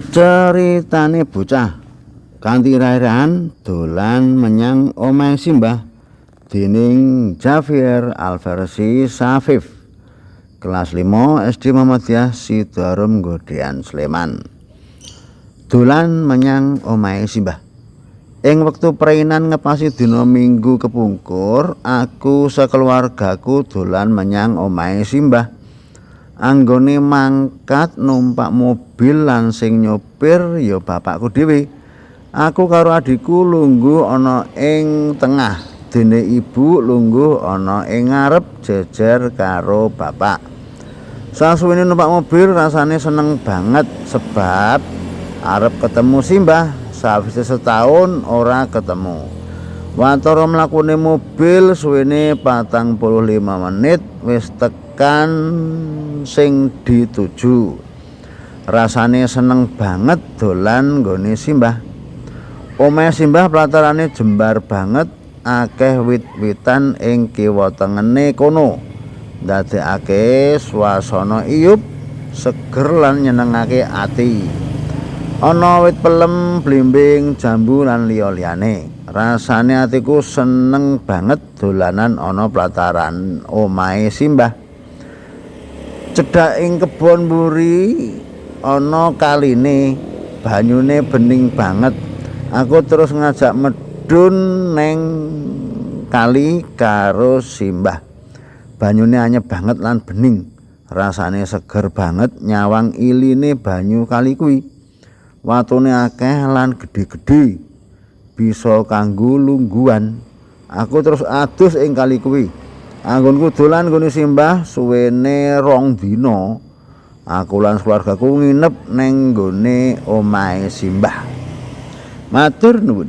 Ceritane bocah kanthi irah-irahan dolan menyang omahe simbah dening Javier Alversi Safif, kelas 5 SD Muhammadiyah Sidoarum Godean, Sleman. Dolan menyang omahe simbah. Ing wektu preinan ngepasi dina Minggu kepungkur, aku sakeluargaku dolan menyang omahe simbah. Anggone mangkat numpak mobil lan sing nyopir ya bapakku dhewe. Aku karo adhiku lungguh ana ing tengah, dene ibu lungguh ana ing ngarep jejer karo bapak. Sasuwene numpak mobil rasane seneng banget sebab arep ketemu simbah sawise setahun ora ketemu. Watara mlakune mobil suwene 45 menit wis tekan sing dituju. Rasane seneng banget dolan nggone simbah. Omahe simbah platarane jembar banget, akeh wit-witan ing kiwa tengene kono. Ndadekake swasana iyup, seger lan nyenengake ati. Ana wit pelem, blimbing, jambu lan liya-liyane. Rasane atiku seneng banget dolanan ana plataran omahe simbah. Cedhak ing kebon mburi ana kaline, banyune bening banget. Aku terus ngajak medhun neng kali karo simbah. Banyune anyep banget lan bening. Rasane seger banget nyawang iline banyu kali kuwi. Watune akeh lan gedhe-gedhe, bisa kanggo lungguhan. Aku terus adus ing kali kuwi. Anggonku dolan nggone simbah suwene 2 dina. Aku lan keluargaku nginep neng nggone omahe simbah. Matur nuwun.